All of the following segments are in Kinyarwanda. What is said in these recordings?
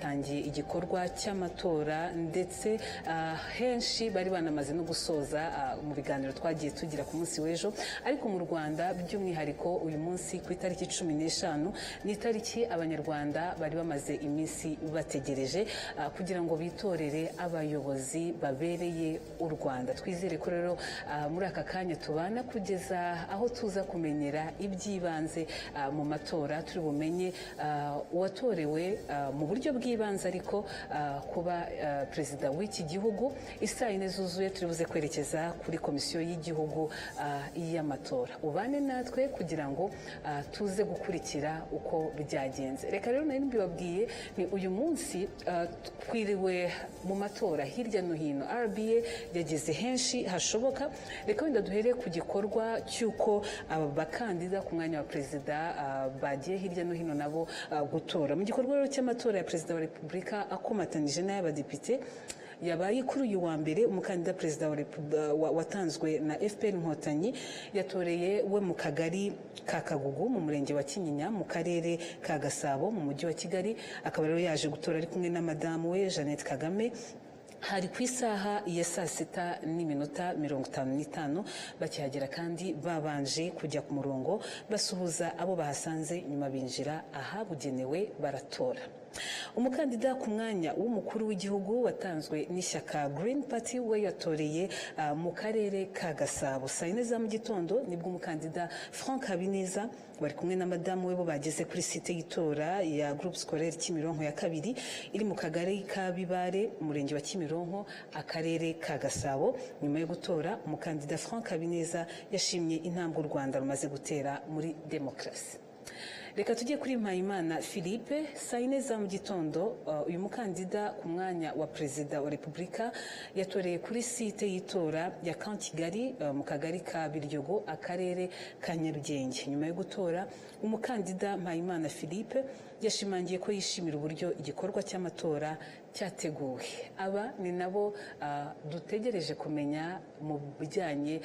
Batangiye igikorwa cy'amatora, ndetse henshi bari banamaze no gusoza mu biganiro twagiye tugira ku munsi w'ejo. Ariko mu Rwanda by'umwihariko, uyu munsi ku itariki 15 ni itariki Abanyarwanda bari bamaze iminsi bategereje kugira ngo bitorere abayobozi babereye u Rwanda. Twizere ko rero muri aka kanya tubana kugeza aho tuza kumenyera iby'ibanze mu matora, turi bumenye uwatorewe mu buryo bw'ibanze ariko kuba perezida w'iki gihugu. Isaa 4 zuzuye turi buze kwerekeza kuri Komisiyo y'Igihugu y'Amatora. Ubane natwe kugira ngo tuze gukurikira uko byagenze. Reka rero nari mbibabwiye, ni uyu munsi twiriwe mu matora hirya no hino, RBA yageze henshi hashoboka. Reka wenda duhere ku gikorwa cy'uko aba bakandida ku mwanya wa perezida bagiye hirya no hino nabo gutora. Mu gikorwa rero cy'amatora ya perezida wa Repubulika akomatanyije n'ay'abadepite yabaye kuri uyu wa mbere, umukandida perezida wa watanzwe na FPR Inkotanyi yatoreye we mu kagari ka Kagugu, mu murenge wa Kinyinya, mu karere ka Gasabo, mu mujyi wa Kigali. Akaba rero yaje gutora ari kumwe na madamu we Jeannette Kagame. Hari ku isaha ya saa 6:55. Bakihagera kandi babanje kujya ku murongo, basuhuza abo bahasanze, nyuma binjira ahabugenewe baratora. Umukandida ku mwanya w'umukuru w'igihugu watanzwe n'ishyaka Green Party we yatoreye mu karere ka Gasabo. Saa 4 za mu gitondo nibwo umukandida Frank Habineza bari kumwe na madamu we bo bageze kuri site y'itora ya Groupe Scolaire Kimironko ya kabiri, iri mu kagari ka Bibare, umurenge wa Kimironko, akarere ka Gasabo. Nyuma yo gutora, umukandida Frank Habineza yashimye intambwe u Rwanda rumaze gutera muri demokarasi. Reka tujye kuri Mpayimana Philippe. Saa 4 za mu gitondo uyu mukandida ku mwanya wa perezida wa Repubulika yatoreye kuri site y'itora ya Camp Kigali, mu kagari ka Biryogo, akarere ka Nyarugenge. Nyuma yo gutora, umukandida Mpayimana Philippe yashimangiye ko yishimira uburyo igikorwa cy'amatora cyateguwe. Aba ni nabo dutegereje kumenya mu bijyanye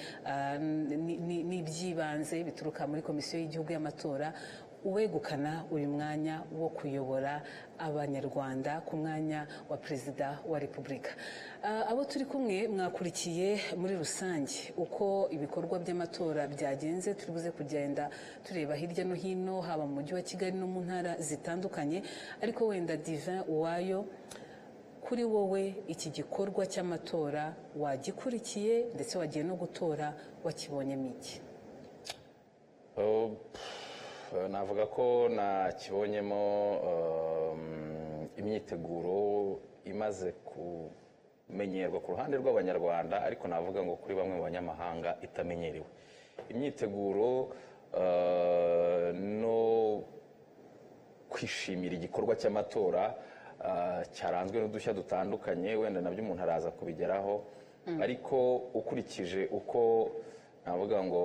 n'iby'ibanze bituruka muri Komisiyo y'Igihugu y'Amatora, uwegukana uyu mwanya wo kuyobora Abanyarwanda ku mwanya wa perezida wa Repubulika. Abo turi kumwe mwakurikiye muri rusange uko ibikorwa by'amatora byagenze. Turi buze kugenda tureba hirya no hino, haba mu mujyi wa Kigali no mu ntara zitandukanye. Ariko wenda Divin Uwayo, kuri wowe iki gikorwa cy'amatora wagikurikiye, ndetse wagiye no gutora, wakibonyemo iki? Oh, pff, navuga ko nakibonyemo imyiteguro imaze kumenyerwa ku ruhande rw'Abanyarwanda, ariko navuga ngo kuri bamwe mu banyamahanga itamenyerewe. Imyiteguro no kwishimira igikorwa cy'amatora cyaranzwe n'udushya dutandukanye, wenda nabyo umuntu araza kubigeraho. Ariko ukurikije uko navuga ngo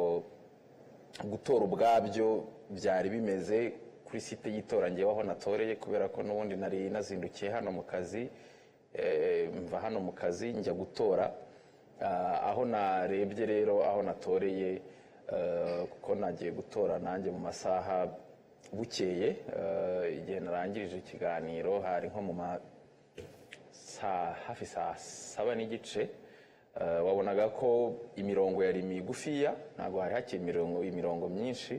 gutora ubwabyo byari bimeze kuri site y'itora, ngewe aho natoreye, kubera ko n'ubundi nari nazindukiye hano mu kazi, mva hano mu kazi njya gutora. Aho narebye rero aho natoreye, kuko nagiye gutora nanjye mu masaha bukeye, igihe narangirije ikiganiro hari nko mu ma saa hafi saa 7:30, wabonaga ko imirongo yari migufiya, ntabwo hari hakiri imirongo myinshi.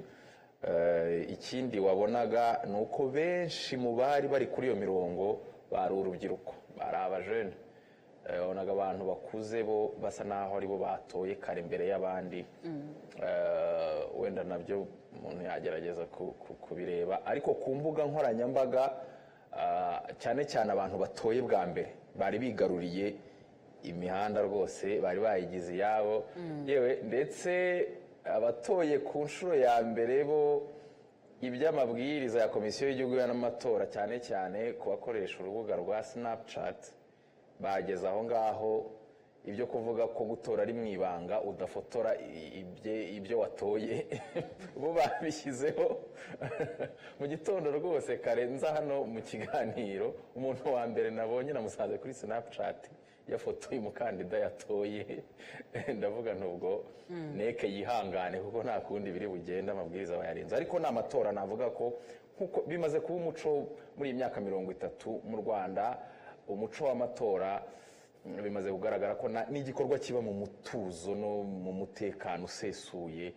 Ikindi wabonaga ni uko benshi mu bari bari kuri iyo mirongo bari urubyiruko, bari abajene. Wabonaga abantu bakuze bo basa naho aribo batoye kare mbere y'abandi. Wenda nabyo umuntu yagerageza kubireba, ariko ku mbuga nkoranyambaga, cyane cyane abantu batoye bwa mbere bari bigaruriye imihanda rwose, bari bayigize iyabo. Yewe, ndetse abatoye ku nshuro ya mbere bo, iby'amabwiriza ya Komisiyo y'Igihugu y'Amatora, cyane cyane ku bakoresha urubuga rwa Snapchat, bageze aho ngaho ibyo kuvuga ko gutora ari mu ibanga, udafotora ibyo watoye, bo babishyizeho. Mu gitondo rwose kare nza hano mu kiganiro, umuntu wa mbere nabonye namusanze kuri Snapchat yafotoye umukandida yatoye. Ndavuga ntubwo neke yihangane, kuko nta kundi biri bugende, amabwiriza bayarenze. Ariko ni amatora navuga ko Nkuko bimaze kuba umuco muri iyi myaka 30 mu Rwanda, umuco w'amatora bimaze kugaragara ko n'igikorwa kiba mu mutuzo no mu mutekano usesuye.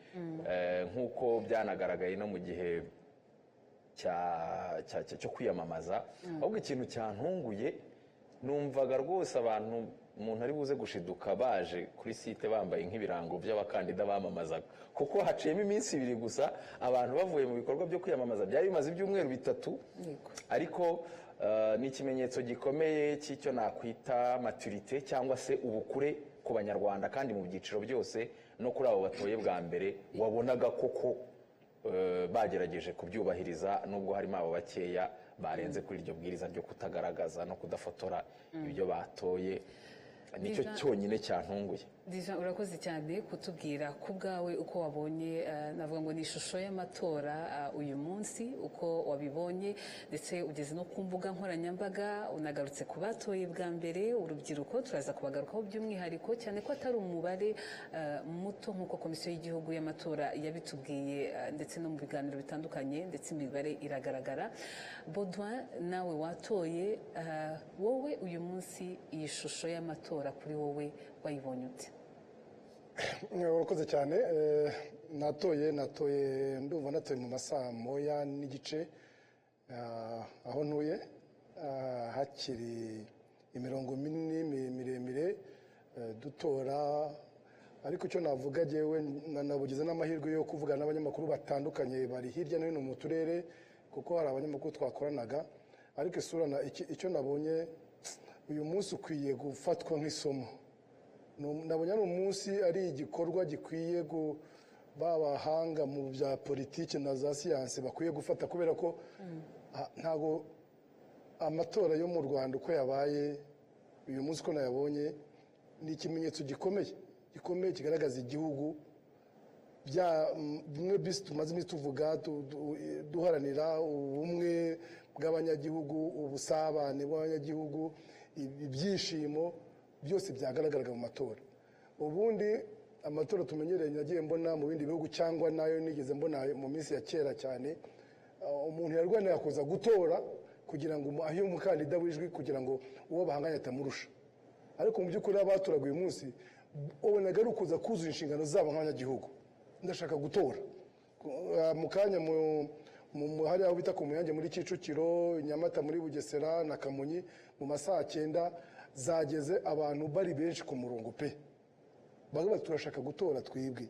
Nk'uko byanagaragaye no mu gihe cyo kwiyamamaza. Ahubwo ikintu cyantunguye, numvaga rwose abantu, umuntu ari buze gushiduka baje kuri site bambaye nk'ibirango by'abakandida bamamazaga, kuko haciyemo iminsi 2 gusa abantu bavuye mu bikorwa byo kwiyamamaza byari bimaze ibyumweru 3. Ariko ni ikimenyetso gikomeye cy'icyo nakwita maturité cyangwa se ubukure ku Banyarwanda, kandi mu byiciro byose, no kuri abo batoye bwa mbere wabonaga koko bagerageje kubyubahiriza, nubwo harimo abo bakeya barenze kuri iryo bwiriza ryo kutagaragaza no kudafotora ibyo batoye. Nicyo cyonyine cyantunguye. Diva, urakoze cyane kutubwira ku bwawe uko wabonye, navuga ngo ni ishusho y'amatora uyu munsi, uko wabibonye, ndetse ugeze no ku mbuga nkoranyambaga, unagarutse ku batoye bwa mbere, urubyiruko turaza kubagarukaho by'umwihariko, cyane ko atari umubare muto nk'uko Komisiyo y'Igihugu y'Amatora yabitubwiye, ndetse no mu biganiro bitandukanye, ndetse imibare iragaragara. Baudouin, nawe watoye, wowe uyu munsi iyi shusho y'amatora kuri wowe wayibonye ute? Urakoze cyane. Natoye, ndumva natoye mu masaa 1:30, aho ntuye, hakiri imirongo minini miremire, dutora. Ariko icyo navuga jyewe, nabugize n'amahirwe yo kuvugana n'abanyamakuru batandukanye bari hirya no hino mu turere, kuko hari abanyamakuru twakoranaga. Ariko isura icyo nabonye uyu munsi ukwiye gufatwa nk'isomo. Nabonye ari umunsi, ari igikorwa gikwiye b'abahanga mu bya politiki na za siyansi bakwiye gufata, kubera ko ntago amatora yo mu Rwanda uko yabaye uyu munsi, uko nayabonye, ni ikimenyetso gikomeye gikomeye kigaragaza igihugu bya bimwe bisi tumaze iminsi tuvuga, duharanira ubumwe bw'abanyagihugu, ubusabane bw'abanyagihugu, ibyishimo byose byagaragaraga mu matora. Ubundi amatora tumenyereye, nagiye mbona mu bindi bihugu cyangwa nayo nigeze mbona mu minsi ya kera cyane, umuntu yarwanira kuza gutora kugira ngo ahe umukandida w'ijwi, kugira ngo uwo bahanganye atamurusha. Ariko mu by'ukuri abatoraga uyu munsi wabonaga ari ukuza kuzuza inshingano zabo nk'abanyagihugu: ndashaka gutora. Mu kanya hari aho bita ku Muyange muri Kicukiro, Nyamata muri Bugesera na Kamonyi, mu masaha 9 zageze abantu bari benshi ku murongo pe. Bavuga bati: "Turashaka gutora, twibwe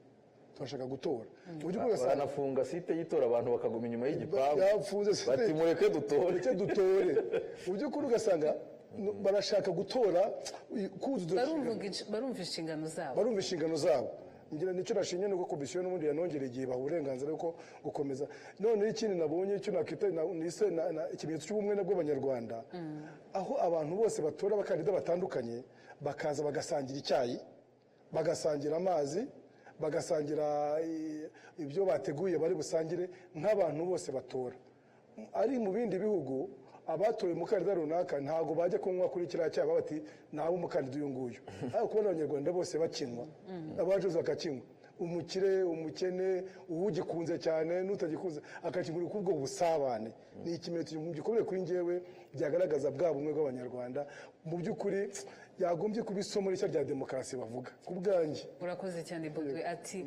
turashaka gutora." Mu by'ukuri ugasanga Banafunga site y'itora, abantu bakaguma inyuma y'igipangu. Yafunze site. Bati: "Mureke dutore." "Mureke dutore." Mu by'ukuri ugasanga barashaka gutora, kuzuza Barumva inshingano zabo. Barumva inshingano zabo. Ngira nicyo nashimye, nuko komisiyo n'ubundi yanongereye igihe, baha uburenganzira bwo gukomeza. Noneho ikindi nabonye, icyo nakwita nise ikimenyetso cy'ubumwe bw'Abanyarwanda, aho abantu bose batora abakandida batandukanye bakaza bagasangira icyayi, bagasangira amazi, bagasangira ibyo bateguye bari busangire nk'abantu bose batora. Ari mu bindi bihugu, abatoye umukandida runaka ntabwo bajya kunywa kuri kiriya cyayi, bati nawe umukandida uyu nguyu. Ariko kubona Abanyarwanda bose bakinywa, abacuruzi bakakinywa, umukire, umukene, uwugikunze cyane n'utagikunze akakinywa, kubwo busabane, ni ikimenyetso gikomeye kuri njyewe byagaragaza bwa bumwe bw'Abanyarwanda. Mu by'ukuri yagombye kuba isomo rishya rya demokarasi bavuga ku bwanjye. Urakoze cyane, Baudouin. Ati: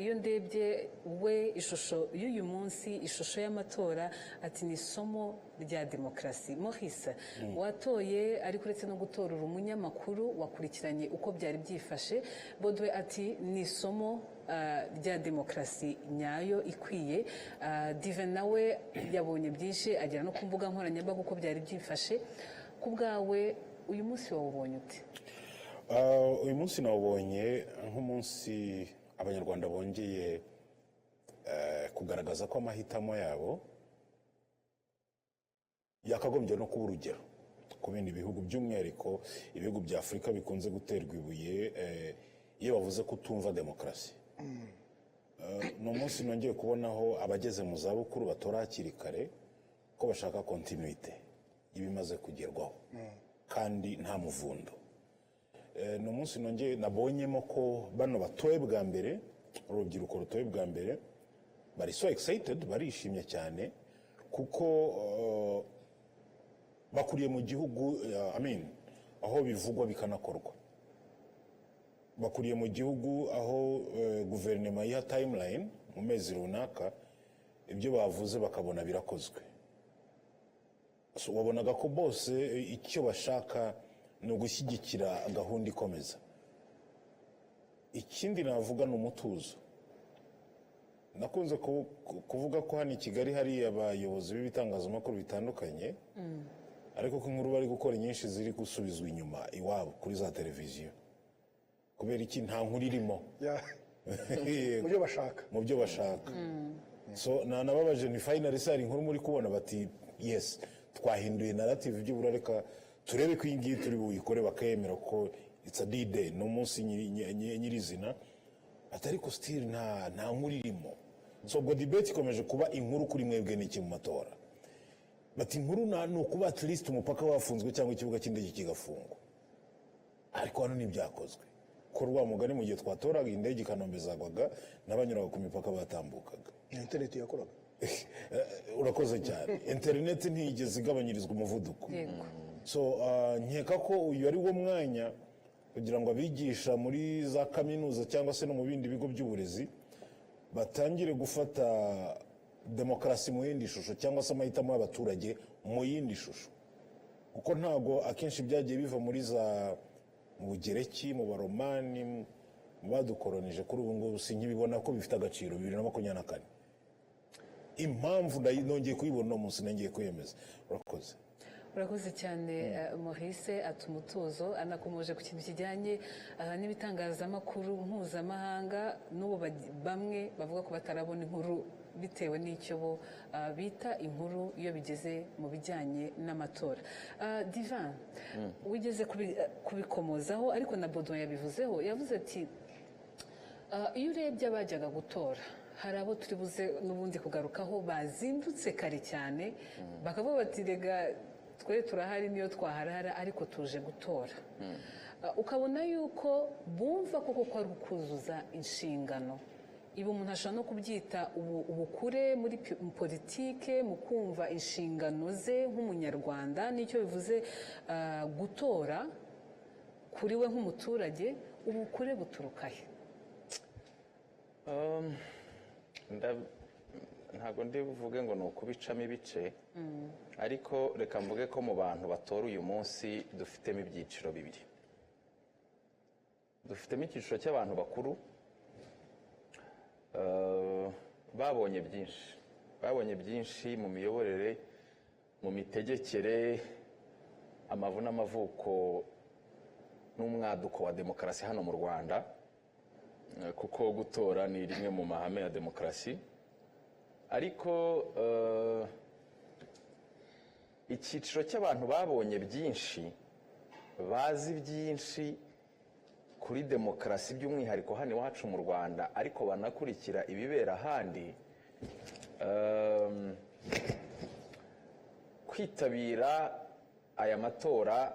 "Iyo ndebye we ishusho y'uyu munsi, ishusho y'amatora," ati, "ni isomo rya demokarasi." Maurice, watoye, ariko uretse no gutora uri umunyamakuru, wakurikiranye uko byari byifashe. Baudouin ati: "Ni isomo rya demokarasi nyayo ikwiye." Divin nawe yabonye byinshi, agera no ku mbuga nkoranyambaga uko byari byifashe. Ku bwawe uyu munsi wawubonye ute? Uyu munsi nawubonye nk'umunsi Abanyarwanda bongeye kugaragaza ko amahitamo yabo yakagombye no kuba urugero ku bindi bihugu, by'umwihariko ibihugu bya Afurika bikunze guterwa ibuye iyo bavuze kutumva demokarasi. Ni umunsi nongeye kubonaho abageze mu zabukuru batora hakiri kare, ko bashaka continuité y'ibimaze kugerwaho kandi nta muvundo. Ni umunsi nongeye nabonyemo ko bano batoye bwa mbere, urubyiruko rutoye bwa mbere, bari so excited, barishimye cyane. Kuko bakuriye mu gihugu, I mean, aho bivugwa bikanakorwa. Bakuriye mu gihugu aho guverinoma yiha timeline mu mezi runaka, ibyo bavuze bakabona birakozwe. So, wabonaga ko bose icyo bashaka ni ugushyigikira gahunda ikomeza. Ikindi navuga ni umutuzo. Nakunze kuvuga ko hano i Kigali hari abayobozi b'ibitangazamakuru bitandukanye, ariko ko inkuru bari gukora nyinshi ziri gusubizwa inyuma iwabo kuri za televiziyo. Kubera iki? Nta nkuru irimo. Mu byo bashaka. Mu byo bashaka. So nanababaje ni finally se hari inkuru muri kubona? Bati: "Yes, twahinduye narrative, byibura reka turebe ko iyi ngiyi turi buyikore." Bakayemera ko it's a D-Day, ni umunsi nyirizina. Ati: "Ariko still nta nkuru irimo." So ubwo debate ikomeje kuba: inkuru kuri mwebwe ni iki mu matora? Bati: "Inkuru ni ukuba at least umupaka wafunzwe cyangwa ikibuga cy'indege kigafungwa." Ariko hano ntibyakozwe ko rwa mugani mu gihe twatoraga, indege i Kanombe zagwaga n'abanyuraga ku mipaka batambukaga. Na interineti yakoraga. Urakoze cyane. Interineti ntiyigeze igabanyirizwa umuvuduko. So nkeka ko uyu ari wo mwanya kugira ngo abigisha muri za kaminuza cyangwa se no mu bindi bigo by'uburezi batangire gufata demokarasi mu yindi shusho, cyangwa se amahitamo y'abaturage mu yindi shusho, kuko ntabwo akenshi byagiye biva muri za mu Bugereki, mu Baromani, mu badukoronije. Kuri ubu ngubu sinkibibona ko bifite agaciro. 2024, impamvu nongeye kuyibona uno munsi, nongeye kwiyemeza. Urakoze. Urakoze cyane, Maurice. Ati umutuzo, anakomoje ku kintu kijyanye n'ibitangazamakuru mpuzamahanga. N'ubu bamwe bavuga ko batarabona inkuru bitewe n'icyo bo bita inkuru iyo bigeze mu bijyanye n'amatora. Divin, wigeze kubikomozaho, ariko na Baudouin yabivuzeho. Yavuze ati: "Iyo urebye abajyaga gutora, hari abo turi buze n'ubundi kugarukaho bazindutse kare cyane, bakavuga bati: 'Rega twe turahari, niyo twaharara, ariko tuje gutora.' Ukabona yuko bumva koko ko ari ukuzuza inshingano." Ibi umuntu ashobora no kubyita ubukure muri politike, mu kumva inshingano ze nk'Umunyarwanda n'icyo bivuze gutora kuri we nk'umuturage. Ubukure buturuka he? Ntabwo ndi buvuge ngo ni ukubicamo ibice, ariko reka mvuge ko mu bantu batora uyu munsi dufitemo ibyiciro bibiri. Dufitemo icyiciro cy'abantu bakuru, babonye byinshi, babonye byinshi mu miyoborere, mu mitegekere, amavu n'amavuko n'umwaduko wa demokarasi hano mu Rwanda, kuko gutora ni rimwe mu mahame ya demokarasi. Ariko icyiciro cy'abantu babonye byinshi, bazi byinshi kuri demokarasi, by'umwihariko hano iwacu mu Rwanda, ariko banakurikira ibibera ahandi, kwitabira aya matora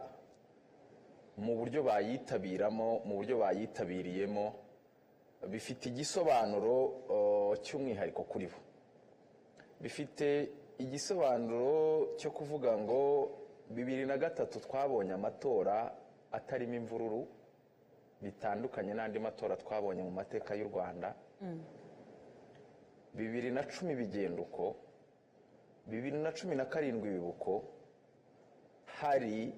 mu buryo bayitabiramo, mu buryo bayitabiriyemo, bifite igisobanuro cy'umwihariko kuri bo. Bifite igisobanuro cyo kuvuga ngo 2003 twabonye amatora atarimo imvururu, bitandukanye n'andi matora twabonye mu mateka y'u Rwanda. 2010 bigenda uko, 2017 biba uko. Hari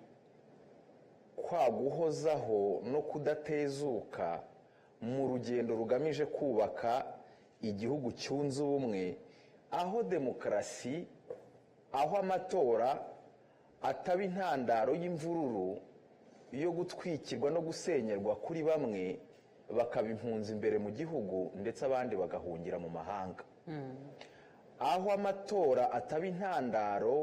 kwa guhozaho no kudatezuka mu rugendo rugamije kubaka igihugu cyunze ubumwe, aho demokarasi, aho amatora ataba intandaro y'imvururu, yo gutwikirwa no gusenyerwa kuri bamwe, bakaba impunzi imbere mu gihugu, ndetse abandi bagahungira mu mahanga, aho amatora ataba intandaro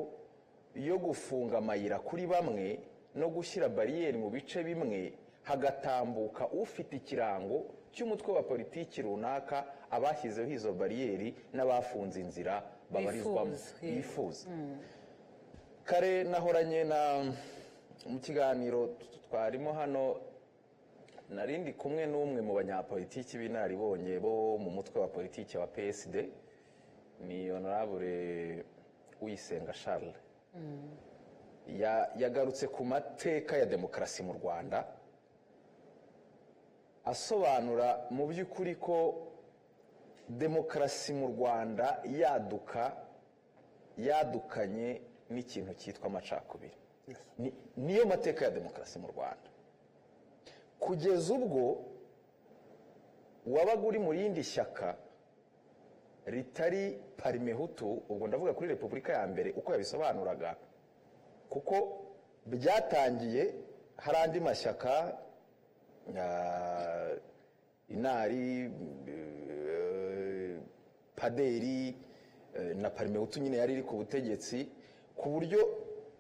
yo gufunga amayira kuri bamwe no gushyira bariyeri mu bice bimwe, hagatambuka ufite ikirango cy'umutwe wa politiki runaka, abashyizeho izo bariyeri n'abafunze inzira babarizwamo. Bifuza, yego. Bifuza. Kare nahoranye na mu kiganiro twarimo hano, narindi kumwe n'umwe mu banyapolitiki b'inararibonye bo mu mutwe wa politiki wa PSD, ni Honorable Uyisenga Charles yagarutse ku mateka ya demokarasi mu Rwanda, asobanura mu by'ukuri ko demokarasi mu Rwanda yaduka yadukanye n'ikintu cyitwa amacakubiri. Niyo mateka ya demokarasi mu Rwanda, kugeza ubwo wabaga uri mu rindi shyaka ritari Parimehutu. Ubwo ndavuga kuri Repubulika ya mbere uko yabisobanuraga, kuko byatangiye hari andi mashyaka, Inari, Paderi na Parimehutu nyine yari iri ku butegetsi, ku buryo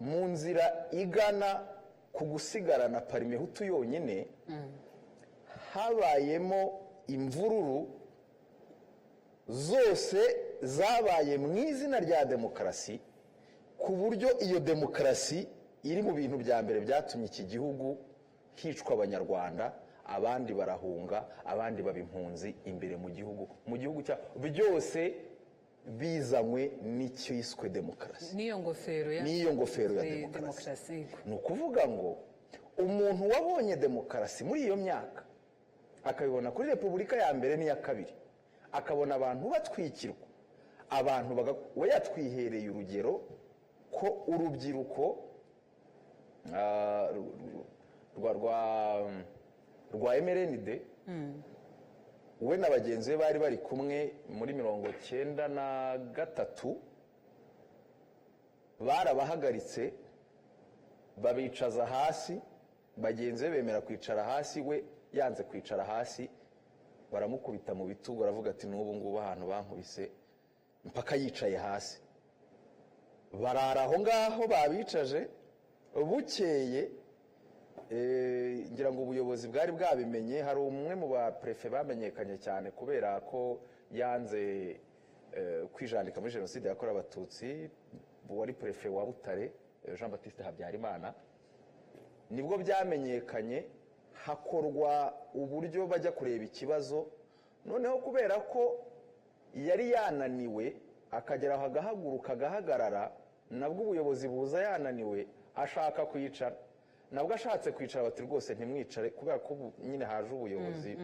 mu nzira igana ku gusigarana Parimehutu yonyine habayemo imvururu zose zabaye mu izina rya demokarasi, ku buryo iyo demokarasi iri mu bintu bya mbere byatumye iki gihugu hicwa Abanyarwanda, abandi barahunga, abandi baba impunzi imbere mu gihugu cya byose bizanywe n'icyiswe demokarasi. N'iyo ngofero ya N'iyo ngofero ya demokarasi. Demokarasi, yego. Ni ukuvuga ngo umuntu wabonye demokarasi muri iyo myaka, akabibona kuri Repubulika ya mbere n'iya kabiri, akabona abantu batwikirwa, abantu we yatwihereye urugero ko urubyiruko rwa MRND, we na bagenzi be bari kumwe muri 93, barabahagaritse babicaza hasi. Bagenzi be bemera kwicara hasi, we yanze kwicara hasi, baramukubita mu bitugu. Aravuga ati: "N'ubu ngubu ahantu bankubise." Mpaka yicaye hasi, barara aho ngaho babicaje. Bukeye, ngira ngo ubuyobozi bwari bwabimenye, hari umwe mu ba préfet bamenyekanye cyane kubera ko yanze kwijandika muri Jenoside yakorewe Abatutsi, wari préfet wa Butare, Jean Baptiste Habyarimana. Nibwo byamenyekanye, hakorwa uburyo bajya kureba ikibazo. Noneho kubera ko yari yananiwe, akagera aho agahaguruka agahagarara, nabwo ubuyobozi buza yananiwe, ashaka kwicara. Nabwo ashatse kwicara, bati: "Rwose ntimwicare," kubera ko ubu nyine haje ubuyobozi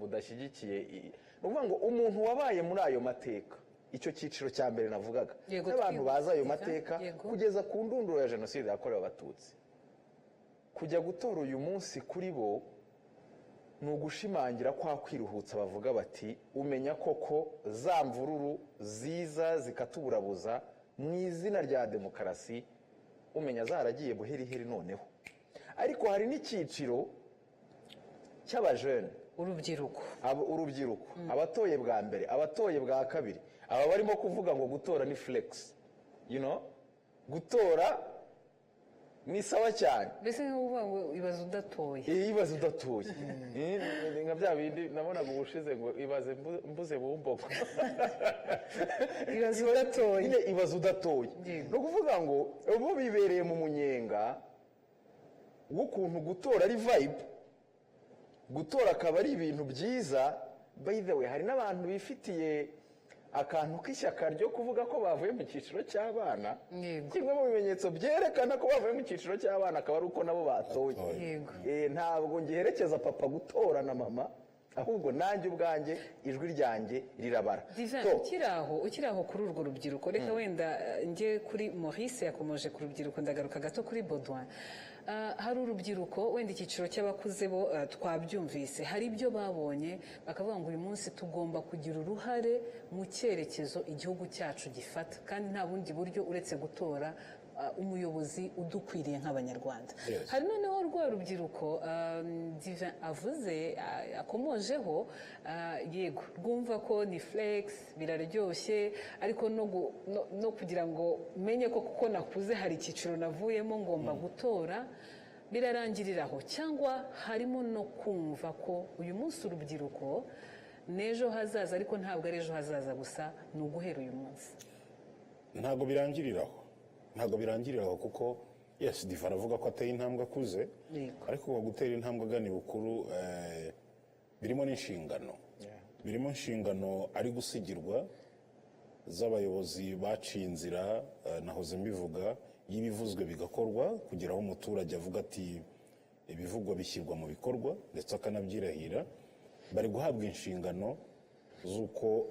budashyigikiye. Ni ukuvuga ngo umuntu wabaye muri ayo mateka, icyo cyiciro cya mbere navugaga cy'abantu bazi ayo mateka kugeza ku ndunduro ya Jenoside yakorewe Abatutsi, kujya gutora uyu munsi kuri bo ni ugushimangira kwa kwiruhutsa. Bavuga bati: "Umenya koko za mvururu ziza zikatuburabuza mu izina rya demokarasi, umenya zaragiye buheriheri noneho." Ariko hari n'icyiciro cy'abajene. Urubyiruko. Urubyiruko, abatoye bwa mbere, abatoye bwa kabiri, aba barimo kuvuga ngo gutora ni flex, gutora ni sawa cyane. Mbese nko kuvuga ngo ibaze udatoye. Ibaze udatoye. Ni nka bya bindi nabonaga ubushize ngo ibaze mbuze bumbogo. Ibaze udatoye. Nyine ibaze udatoye. Ni ukuvuga ngo bo bibereye mu munyenga w'ukuntu gutora ari vibe, gutora akaba ari ibintu byiza. By the way, hari n'abantu bifitiye akantu k'ishyaka ryo kuvuga ko bavuye mu cyiciro cy'abana. Kimwe mu bimenyetso byerekana ko bavuye mu cyiciro cy'abana akaba ari uko nabo batoye. Ntabwo ngiherekeza papa gutora na mama, ahubwo nanjye ubwanjye ijwi ryanjye rirabara. Divin, So, ukiri aho kuri urwo rubyiruko, reka wenda njye kuri Maurice, yakomoje ku rubyiruko, ndagaruka gato kuri Baudouin. Hari urubyiruko, wenda icyiciro cy'abakuze bo twabyumvise, hari ibyo babonye bakavuga ngo uyu munsi tugomba kugira uruhare mu cyerekezo igihugu cyacu gifata, kandi nta bundi buryo uretse gutora umuyobozi udukwiriye nk'Abanyarwanda. Hari noneho rwa rubyiruko Divin avuze, akomojeho, yego rwumva ko ni flex, biraryoshye, ariko no kugira ngo menye ko kuko nakuze hari icyiciro navuyemo ngomba gutora, birarangirira aho, cyangwa harimo no kumva ko uyu munsi urubyiruko n'ejo hazaza, ariko ntabwo ari ejo hazaza gusa, ni uguhera uyu munsi? Ntabwo birangirira aho, ntabwo birangirira aho, kuko yes, Diva aravuga ko ateye intambwe akuze, ariko gutera intambwe agana ibukuru birimo n'inshingano, birimo inshingano ari gusigirwa. z'abayobozi baciye inzira, nahoze mbivuga, y'ibivuzwe bigakorwa, kugira aho umuturage avuga ati ibivugwa bishyirwa mu bikorwa, ndetse akanabyirahira. Bari guhabwa inshingano z'uko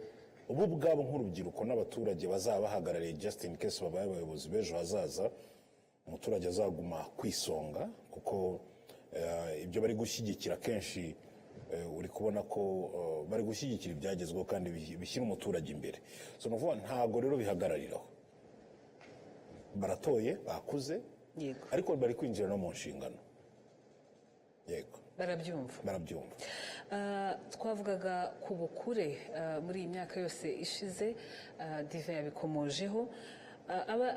bo ubwabo nk'urubyiruko n'abaturage bazaba bahagarariye, just in case babaye abayobozi b'ejo hazaza, umuturage azaguma ku isonga, kuko ibyo bari gushyigikira kenshi, uri kubona ko bari gushyigikira ibyagezweho kandi bishyira umuturage imbere. So ni ukuvuga ntabwo rero bihagarariraho, baratoye, bakuze, ariko bari kwinjira no mu nshingano, yego. Barabyumva. Barabyumva. Twavugaga ku bukure muri iyi myaka yose ishize, Dive yabikomojeho.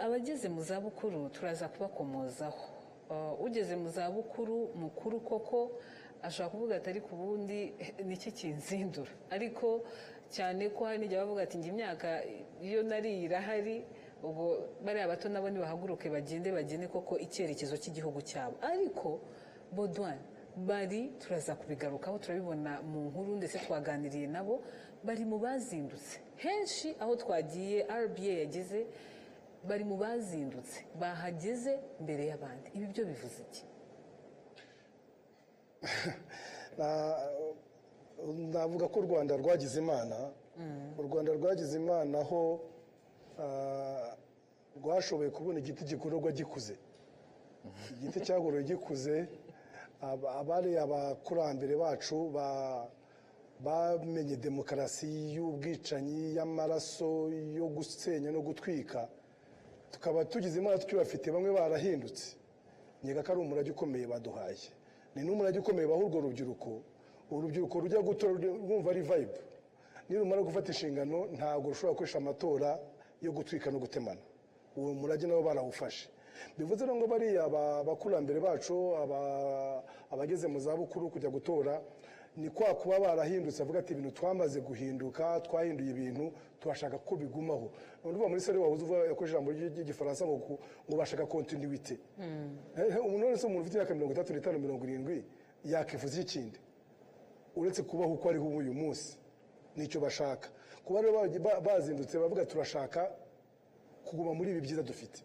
Abageze mu zabukuru turaza kubakomozaho. Ugeze mu zabukuru mukuru koko ashobora kuvuga ati ariko ubundi niki kinzindura? Ariko cyane ko hari n'igihe bavuga ati njye imyaka iyo nariye irahari, ubwo bariya bato nabo nibahaguruke bagende bagene koko icyerekezo cy'igihugu cyabo. Ariko Baudouin, bari turaza kubigarukaho, turabibona mu nkuru ndetse twaganiriye nabo, bari mu bazindutse henshi aho twagiye RBA yageze, bari mu bazindutse bahageze mbere y'abandi. Ibi byo bivuze iki? Navuga ko u Rwanda rwagize Imana. U Rwanda rwagize Imana aho rwashoboye kubona igiti gigororwa gikuze, igiti cyagorowe gikuze. Abari abakurambere bacu bamenye demokarasi y'ubwicanyi, y'amaraso, yo gusenya no gutwika, tukaba tugize Imana tukibafite, bamwe barahindutse. Nkeka ko ari umurage ukomeye baduhaye, ni n'umurage ukomeye baha urwo rubyiruko. Urubyiruko rujya gutora rwumva ari vibe, nirumara gufata inshingano ntabwo rushobora gukoresha amatora yo gutwika no gutemana. Uwo murage nabo barawufashe. Bivuze rero ngo bariya bakurambere bacu, abageze mu zabukuru, kujya gutora ni kwa kuba barahindutse, avuga ati ibintu twamaze guhinduka, twahinduye ibintu, turashaka ko bigumaho. Uvuga muri salle wahoze uvuga, yakoresheje ijambo ry'Igifaransa ngo bashaka continuité. Umuntu wese, umuntu ufite imyaka 35, 70, yakifuza ikindi uretse kubaho uko ariho uyu munsi? Nicyo bashaka. Kuba rero bazindutse bavuga turashaka kuguma muri ibi byiza dufite,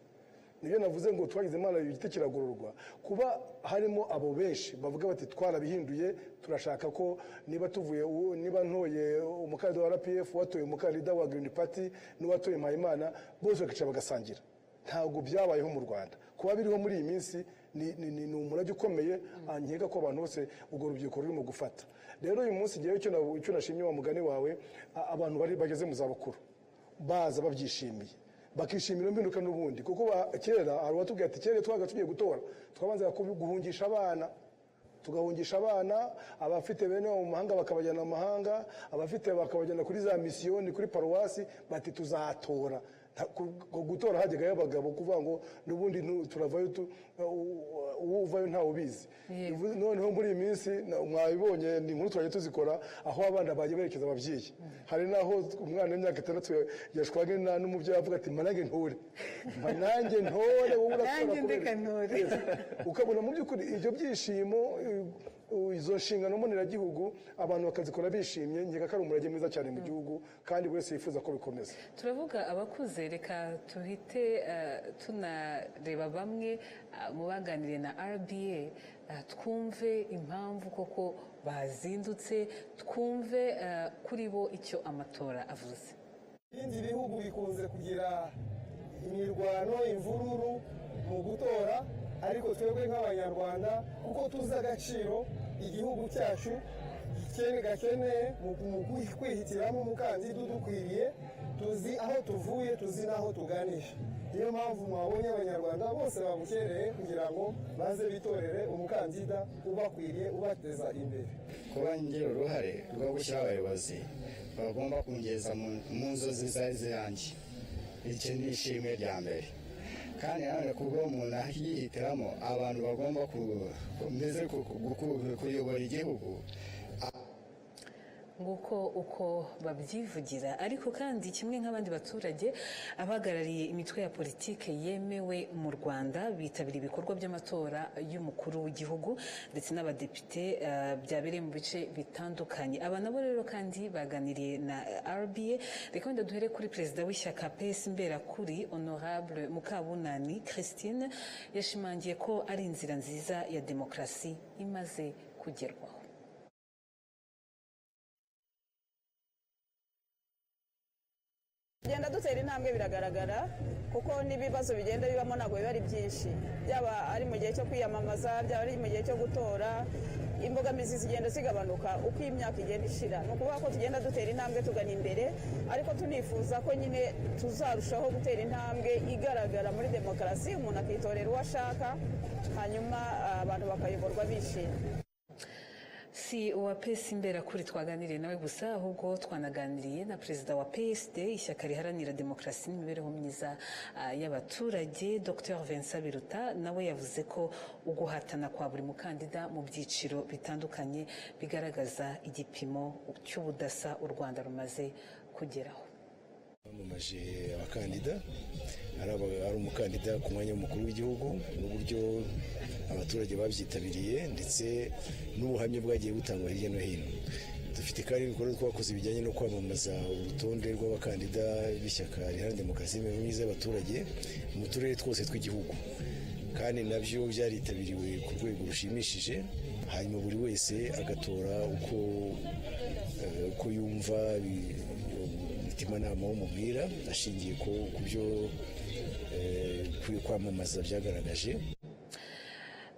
nibyo navuze ngo twagize Imana, igiti kiragororwa. Kuba harimo abo benshi bavuga bati twarabihinduye, turashaka ko niba tuvuye niba ntoye umukandida wa RPF, watoye umukandida wa Green Party n'uwatoye Mpayimana, bose bakicara bagasangira, ntabwo byabayeho mu Rwanda. Kuba biriho muri iyi minsi ni umurage ukomeye. Nkeka ko abantu bose, urwo rubyiruko rurimo gufata. Rero uyu munsi ngewe icyo nashimye, wa mugani wawe, abantu bari bageze mu zabukuru baza babyishimiye, bakishimira impinduka n'ubundi, kuko kera hari uwatubwiye ati kera twabaga tugiye gutora twabanzaga guhungisha abana, tugahungisha abana, abafite bene wabo mu mahanga bakabajyana mu mahanga, abafite bakabajyana kuri za misiyoni, kuri paruwasi, bati tuzatora. Gutora hajyagayo abagabo, kuvuga ngo n'ubundi turavayo, uwo uvayo ntawe ubizi. Noneho muri iyi minsi mwabibonye, ni inkuru twagiye tuzikora, aho abana bagiye berekeza ababyeyi. Hari n'aho umwana w'imyaka 6 yashwanye n'umubyeyi avuga ati mpa nanjye ntore, mpa nanjye ntore, wowe uratora Nanjye ndeka ntore. Yes. Ukabona mu by'ukuri ibyo byishimo, izo nshingano mboneragihugu abantu bakazikora bishimye. Nkeka ko ari umurage mwiza cyane mu gihugu, kandi buri wese yifuza ko bikomeza. Turavuga abakuze, reka tuhite tunareba bamwe mu baganiriye na RBA, twumve impamvu koko bazindutse, twumve kuri bo icyo amatora avuze. Ibindi bihugu bikunze kugira imirwano, imvururu mu gutora, ariko twebwe nk'Abanyarwanda, kuko tuzi agaciro igihugu cyacu gakeneye mu kwihitiramo umukandida udukwiriye, tuzi aho tuvuye, tuzi n'aho tuganisha. Niyo mpamvu mwabonye Abanyarwanda bose babukereye kugira ngo baze bitorere umukandida ubakwiriye, ubateza imbere. Kuba ngira uruhare rwo gushyiraho abayobozi bagomba kungeza mu nzozi zari zanjye, iki ni ishimwe rya mbere. Kandi nanone kubwo umuntu yihitiramo abantu bagomba mbese kuyobora igihugu. Nguko uko babyivugira. Ariko kandi kimwe nk'abandi baturage, abahagarariye imitwe ya politike yemewe mu Rwanda bitabira ibikorwa by'amatora y'umukuru w'igihugu ndetse n'abadepite byabereye mu bice bitandukanye. Aba nabo rero kandi baganiriye na RBA. Reka wenda duhere kuri perezida w'ishyaka PS Imberakuri, Honorable Mukabunani Christine. Yashimangiye ko ari inzira nziza ya demokarasi imaze kugerwaho. Tugenda dutera intambwe, biragaragara, kuko n'ibibazo bigenda bibamo ntabwo biba ari byinshi. Byaba ari mu gihe cyo kwiyamamaza, byaba ari mu gihe cyo gutora, imbogamizi zigenda zigabanuka uko imyaka igenda ishira. Ni ukuvuga ko tugenda dutera intambwe tugana imbere, ariko tunifuza ko nyine tuzarushaho gutera intambwe igaragara muri demokarasi, umuntu akitorera uwo ashaka, hanyuma abantu bakayoborwa bishimye. Si uwa PS Imberakuri twaganiriye nawe gusa, ahubwo twanaganiriye na perezida wa PSD, ishyaka riharanira demokarasi n'imibereho myiza y'abaturage, Dr Vincent Biruta. Nawe yavuze ko uguhatana kwa buri mukandida mu byiciro bitandukanye bigaragaza igipimo cy'ubudasa u Rwanda rumaze kugeraho. Bamamaje abakandida, ari umukandida ku mwanya w'umukuru w'igihugu, n'uburyo abaturage babyitabiriye, ndetse n'ubuhamya bwagiye butangwa hirya no hino. Dufite kandi ibikorwa twakoze bijyanye no kwamamaza urutonde rw'abakandida b'ishyaka riharanira demokarasi n'imibereho myiza y'abaturage mu turere twose tw'igihugu, kandi nabyo byaritabiriwe ku rwego rushimishije. Hanyuma buri wese agatora uko yumva umutimanama w'umubwira, ashingiye ku byo kwamamaza byagaragaje.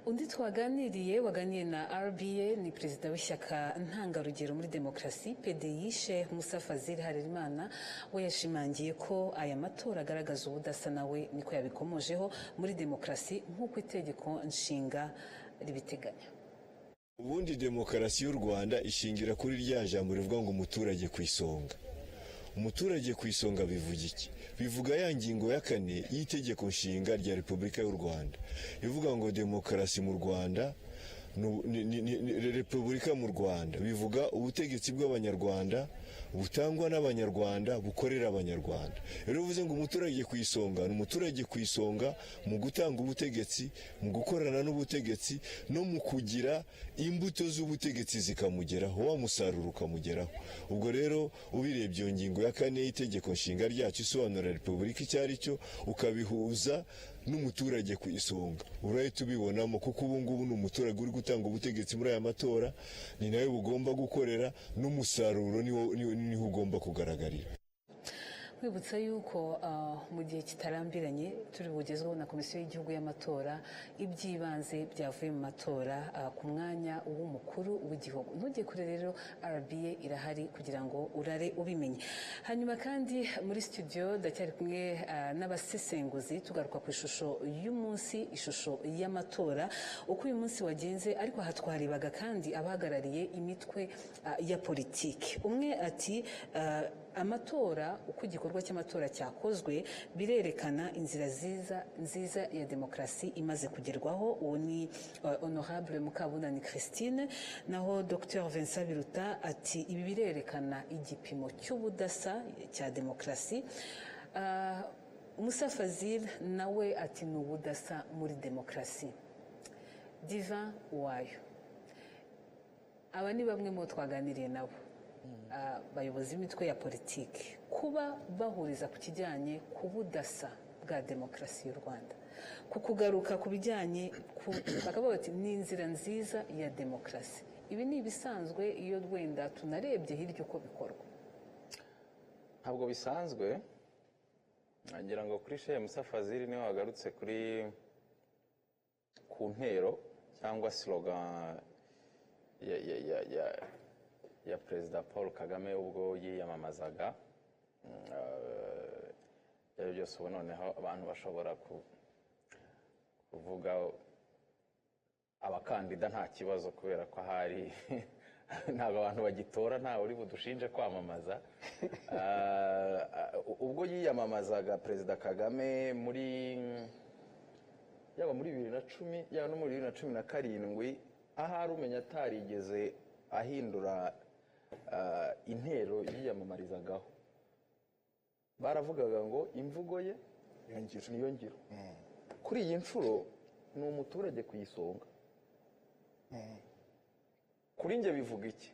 Undi twaganiriye, waganiye na RBA, ni perezida w'ishyaka ntangarugero muri demokarasi PDI, Sheikh Musa Fazil Harerimana. We yashimangiye ko aya matora agaragaza ubudasa, nawe niko yabikomojeho, muri demokarasi nk'uko itegeko nshinga ribiteganya. Ubundi demokarasi y'u Rwanda ishingira kuri rya jambo rivuga ngo umuturage ku isonga. Umuturage ku isonga bivuga iki? Bivuga ya ngingo ya 4 y'itegeko nshinga rya Repubulika y'u Rwanda, ivuga ngo demokarasi mu Rwanda, repubulika mu Rwanda, bivuga ubutegetsi bw'Abanyarwanda, butangwa n'Abanyarwanda, bukorera Abanyarwanda. Rero bivuze ngo umuturage ku isonga ni umuturage ku isonga mu gutanga ubutegetsi, mu gukorana n'ubutegetsi, no mu kugira imbuto z'ubutegetsi zikamugeraho, wa musaruro ukamugeraho. Ubwo rero ubirebye, iyo ngingo ya 4 y'itegeko nshinga ryacu isobanura repubulika icyo ari cyo, ukabihuza n'umuturage ku isonga, urahita ubibonamo, kuko ubu ngubu ni umuturage uri gutanga ubutegetsi muri aya matora, ni nawe bugomba gukorera, n'umusaruro niho ugomba kugaragarira. Nkwibutsa yuko mu gihe kitarambiranye turi bugezweho na Komisiyo y'Igihugu y'Amatora iby'ibanze byavuye mu matora ku mwanya w'umukuru w'igihugu. Ntujye kure rero, RBA irahari kugira ngo urare ubimenye. Hanyuma kandi muri studio ndacyari kumwe n'abasesenguzi, tugaruka ku ishusho y'umunsi, ishusho y'amatora, uko uyu munsi wagenze. Ariko aha twarebaga kandi abahagarariye imitwe ya politiki. Umwe ati amatora, uko igikorwa cy'amatora cyakozwe birerekana inzira nziza ya demokarasi imaze kugerwaho. Uwo ni Honorable Mukabunani Christine. Naho Dr Vincent Biruta ati ibi birerekana igipimo cy'ubudasa cya demokarasi. Musa Fazil nawe ati ni ubudasa muri demokarasi. Divin Uwayo, aba ni bamwe mu bo twaganiriye nabo, abayobozi b'imitwe ya politiki, kuba bahuriza ku kijyanye ku budasa bwa demokarasi y'u Rwanda, ku kugaruka ku bijyanye, bakavuga bati ni inzira nziza ya demokarasi. Ibi ni ibisanzwe iyo wenda tunarebye hirya uko bikorwa? Ntabwo bisanzwe. Ngira ngo kuri Shehe Musa Fazil niwe wagarutse ku ntero cyangwa slogan ya Perezida Paul Kagame ubwo yiyamamazaga. Ibyo byose ubu noneho abantu bashobora kuvuga abakandida nta kibazo, kubera ko ahari ntabwo abantu bagitora, ntawe uri budushinje kwamamaza. Ubwo yiyamamazaga Perezida Kagame muri, yaba muri 2010, yaba no muri 2017, ahari umenya atarigeze ahindura. intero yiyamamarizagaho, baravugaga ngo imvugo ye niyo ngiro. Kuri iyi nshuro ni umuturage ku isonga. Kuri njye bivuga iki?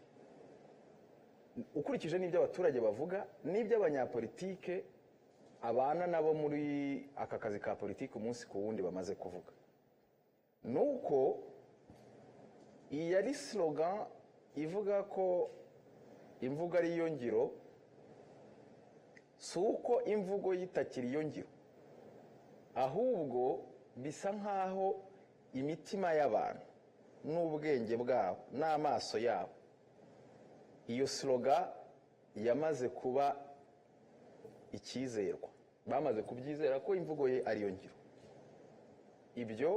Ukurikije n'ibyo abaturage bavuga n'ibyo abanyapolitike abana nabo muri aka kazi ka politiki umunsi ku wundi bamaze kuvuga, nuko iyi ari slogan ivuga ko imvugo ari iyo ngiro, si uko imvugo yitakira iyo ngiro, ahubwo bisa nkaho imitima y'abantu n'ubwenge bwabo n'amaso yabo, iyo slogan yamaze kuba icyizerwa, bamaze kubyizera ko imvugo ye ari yo ngiro. Ibyo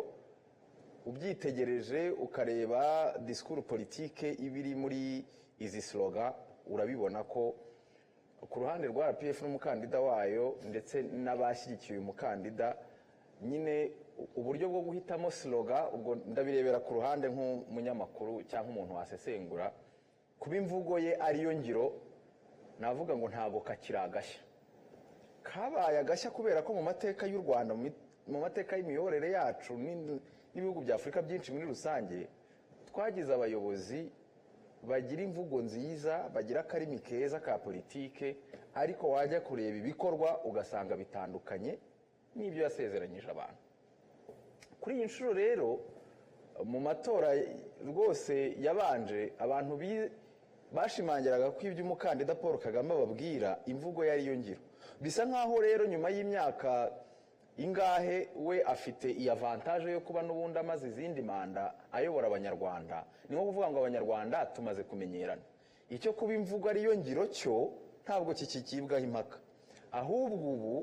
ubyitegereje ukareba discours politique ibiri muri izi slogan, urabibona ko ku ruhande rwa RPF n'umukandida wayo ndetse n'abashyigikiye uyu mukandida, nyine uburyo bwo guhitamo slogan, ubwo ndabirebera ku ruhande nk'umunyamakuru cyangwa umuntu wasesengura, kuba imvugo ye ariyo ngiro, navuga ngo ntago kakiri agashya. Kabaye agashya kubera ko mu mateka y'u Rwanda, mu mateka y'imiyoborere yacu n'ibihugu bya Afurika byinshi muri rusange, twagize abayobozi bagira imvugo nziza, bagira akarimi keza ka politike, ariko wajya kureba ibikorwa ugasanga bitandukanye n'ibyo yasezeranyije abantu. Kuri iyi nshuro rero mu matora rwose yabanje, abantu bashimangiraga ko ibyo umukandida Paul Kagame ababwira imvugo yari yo ngiro. Bisa nkaho rero nyuma y'imyaka ingahe we afite iyi avantage yo kuba n'ubundi amaze izindi manda ayobora abanyarwanda, ni nko kuvuga ngo abanyarwanda tumaze kumenyerana. Icyo kuba imvugo ariyo ngiro cyo ntabwo kikikibwaho impaka, ahubwo ubu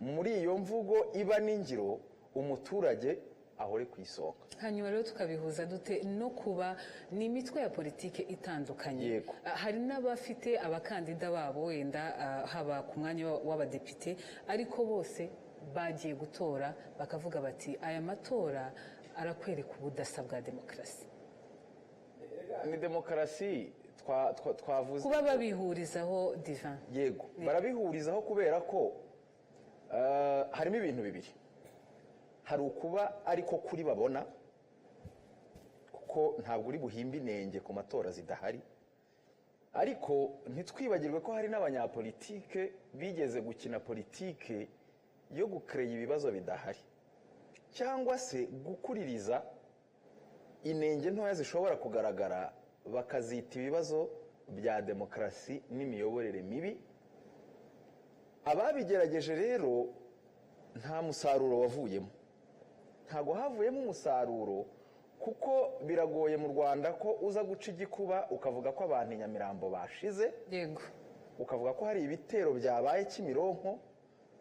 muri iyo mvugo iba n'ingiro umuturage ahore ku isonga. Hanyuma rero tukabihuza dute no kuba ni imitwe ya politike itandukanye? Hari n'abafite abakandida babo wenda haba ku mwanya w'abadepite, ariko bose bagiye gutora bakavuga bati aya matora arakwereka ubudasa bwa demokarasi. Ni demokarasi twavuze kuba babihurizaho Divin. Yego, barabihurizaho kubera ko harimo ibintu bibiri. Hari ukuba ariko kuri babona, kuko ntabwo uri buhimbe inenge ku matora zidahari, ariko ntitwibagirwe ko hari n'abanyapolitike bigeze gukina politike yo gukereya ibibazo bidahari, cyangwa se gukuririza inenge ntoya zishobora kugaragara bakazita ibibazo bya demokarasi n'imiyoborere mibi. Ababigerageje rero nta musaruro wavuyemo, ntago havuyemo umusaruro, kuko biragoye mu Rwanda ko uza guca igikuba ukavuga ko abantu i Nyamirambo bashize, yego, ukavuga ko hari ibitero byabaye Kimironko,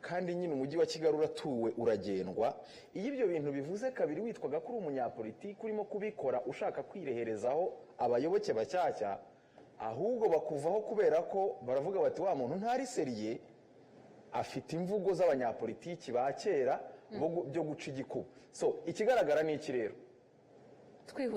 kandi nyine umujyi wa Kigali uratuwe uragendwa. Iyo ibyo bintu bivuze kabiri witwaga ko uri umunyapolitiki urimo kubikora ushaka kwireherezaho abayoboke bashyashya, ahubwo bakuvaho kubera ko baravuga bati wa muntu ntari seriye, afite imvugo z'abanyapolitiki ba kera byo guca igikuba. So ikigaragara ni iki rero,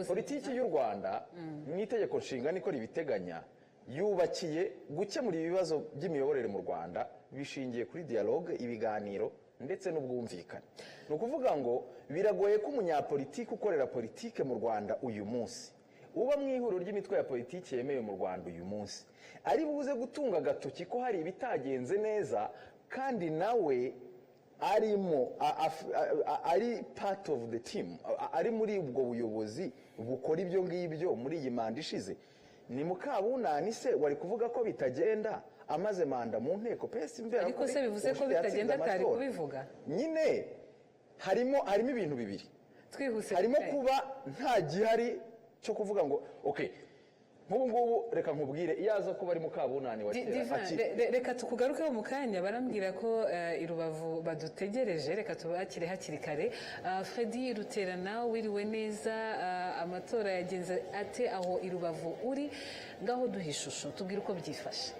politiki y'u Rwanda mu itegeko nshinga niko ribiteganya, yubakiye gukemura ibibazo by'imiyoborere mu Rwanda bishingiye kuri dialogue, ibiganiro ndetse n'ubwumvikane. Ni ukuvuga ngo biragoye ko umunyapolitiki ukorera politike mu Rwanda uyu munsi, uba mu ihuriro ry'imitwe ya politiki yemewe mu Rwanda uyu munsi, ari buze gutunga agatoki ko hari ibitagenze neza, kandi nawe arimo ari part of the team, ari muri ubwo buyobozi bukora ibyo ngibyo muri iyi manda ishize. Ni Mukabunani se wari kuvuga ko bitagenda amaze manda mu nteko pesi mbera, ariko se bivuze ko bitagenda atari kubivuga? Nyine harimo ibintu bibiri twihuse, harimo kuba nta gihari cyo kuvuga ngo okay nk'ubu ngubu reka nkubwire iyo aza kuba ari Mukabunani wa kera. Reka tukugarukeho mu kanya, barambwira ko i Rubavu badutegereje, reka tubakire hakiri kare. Freddy Ruterana, wiriwe neza, amatora yagenze ate aho i Rubavu uri? Ngaho duha ishusho, tubwire uko byifashe.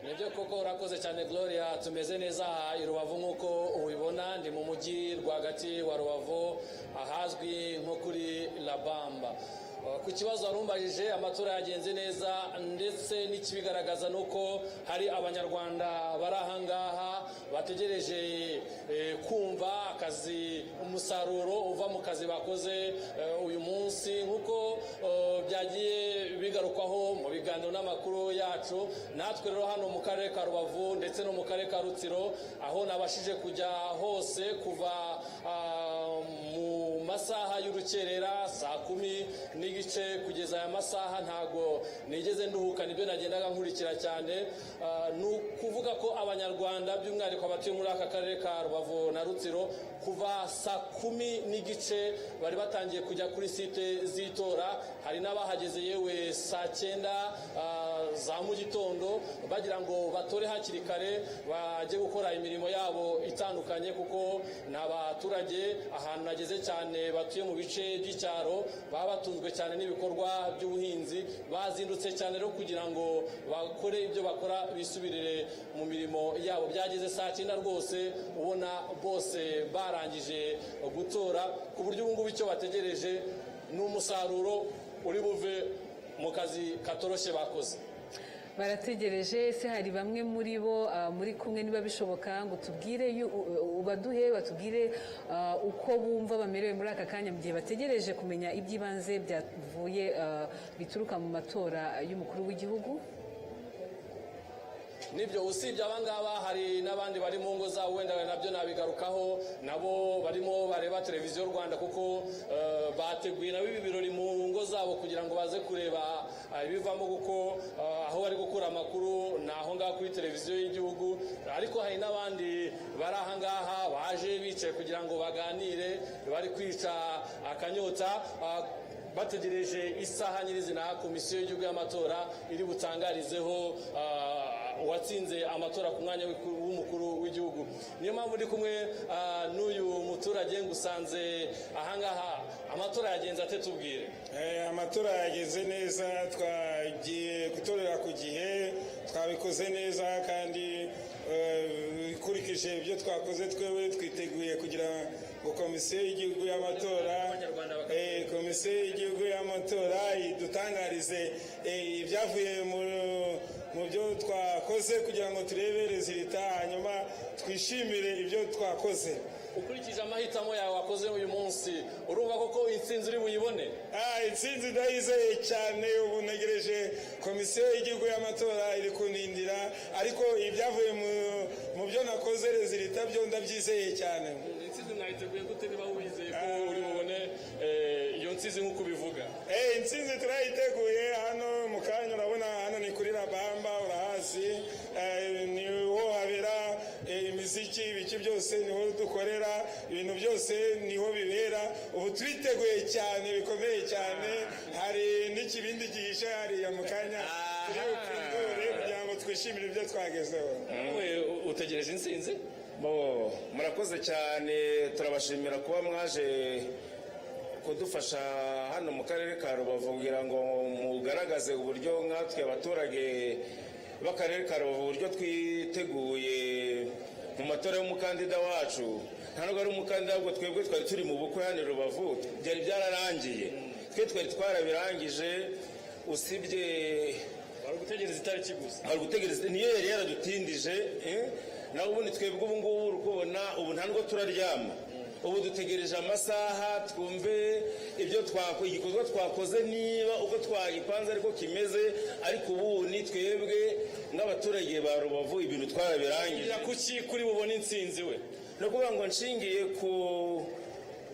Nibyo koko urakoze cyane Gloria, tumeze neza i Rubavu nk'uko ubibona. Ndi mu mujyi rwagati wa Rubavu ahazwi nko kuri Labamba. Ku kibazo warumbajije, amatora yagenze neza, ndetse n'ikibigaragaza ni uko hari Abanyarwanda bari ahangaha bategereje kumva akazi, umusaruro uva mu kazi bakoze uyu munsi. Nk'uko byagiye bigarukwaho mu biganiro n'amakuru yacu, natwe rero hano mu karere ka Rubavu ndetse no mu karere ka Rutsiro, aho nabashije kujya hose kuva mu masaha y'urukerera saa 10:30 kugeza aya masaha, ntago nigeze nduhuka, nibyo nagendaga nkurikira cyane. Ni ukuvuga ko Abanyarwanda, by'umwihariko abatuye muri aka karere ka Rubavu na Rutsiro, kuva saa 10:30 bari batangiye kujya kuri site z'itora. Hari n'abahageze yewe saa 9 za mu gitondo, bagira ngo batore hakiri kare bajye gukora imirimo yabo itandukanye, kuko ni abaturage ahantu nageze cyane batuye mu bice by'icyaro, baba batunzwe cyane n'ibikorwa by'ubuhinzi. Bazindutse cyane rero kugira ngo bakore ibyo bakora, bisubirire mu mirimo yabo. Byageze saa 9 rwose ubona bose barangije gutora, ku buryo ubu ngubu icyo bategereje ni umusaruro uri buve mu kazi katoroshye bakoze. Barategereje. Ese hari bamwe muri bo muri kumwe, niba bishoboka ngo tubwire, ubaduhe batubwire uko bumva bamerewe muri aka kanya, mu gihe bategereje kumenya iby'ibanze byavuye, bituruka mu matora y'umukuru w'igihugu? Nibyo, usibye abangaba hari n'abandi bari mu ngo zabo, wenda nabyo nabigarukaho, nabo barimo bareba Televiziyo Rwanda, kuko bateguye nabo ibi birori mu ngo zabo kugira ngo baze kureba ibivamo, kuko aho bari gukura amakuru ni aho ngaho kuri televiziyo y'igihugu. Ariko hari n'abandi bari aha ngaha baje bicaye kugira ngo baganire, bari kwica akanyota, bategereje isaha nyirizina Komisiyo y'Igihugu y'Amatora iri butangarizeho uwatsinze amatora ku mwanya w'umukuru w'igihugu. Niyo mpamvu ndi kumwe n'uyu muturage ngusanze ahangaha. Amatora yagenze ate? Tubwire. Amatora yagenze neza, twagiye gutorera ku gihe, twabikoze neza kandi ukurikije ibyo twakoze, twewe twiteguye kugira ngo Komisiyo y'Igihugu y'Amatora idutangarize ibyavuye mu byo twakoze, kugira ngo turebe résultat, hanyuma twishimire ibyo twakoze. Ukurikije amahitamo yawe wakoze uyu munsi, urumva koko intsinzi uri buyibone? Intsinzi ndayizeye cyane. Ubu ntegereje Komisiyo y'Igihugu y'Amatora, iri kunindira, ariko ibyavuye mu byo nakoze, résultat byo ndabyizeye cyane. Intsinzi mwayiteguye gute, niba wizeye ko uri bubone iyo ntsinzi nk'uko ubivuga? Intsinzi turayiteguye. Hano mu kanya urabona hano ni kuri Rabamba, urahazi, niho habera imiziki, ibiki byose niho dukorera, ibintu byose niho bibera. Ubu turiteguye cyane bikomeye cyane. Hari n'ikibindi gihishe hariya, mu kanya turi bupfundure kugira ngo twishimire ibyo twagezeho. Wowe utegereje intsinzi? Bo, murakoze cyane, turabashimira kuba mwaje kudufasha hano mu karere ka Rubavu kugira ngo mugaragaze uburyo nkatwe abaturage b'akarere ka Rubavu, uburyo twiteguye mu matora y'umukandida wacu. Nta nubwo ari umukandida, ahubwo twebwe twari turi mu bukwe hano i Rubavu, byari byararangiye, twe twari twarabirangije, usibye Wari gutegereza itariki gusa. Hari gutegereza, niyo yari yaradutindije. Naho ubundi twebwe ubu ngubu uri kubona ubu nta nubwo turaryama, ubu dutegereje amasaha twumve ibyo twako, igikorwa twakoze niba uko twagipanze ariko kimeze. Ariko ubu ni twebwe nk'abaturage ba Rubavu, ibintu twarabirangije. Kuki kuri bubone intsinzi we? Ni ukuvuga ngo nshingiye ku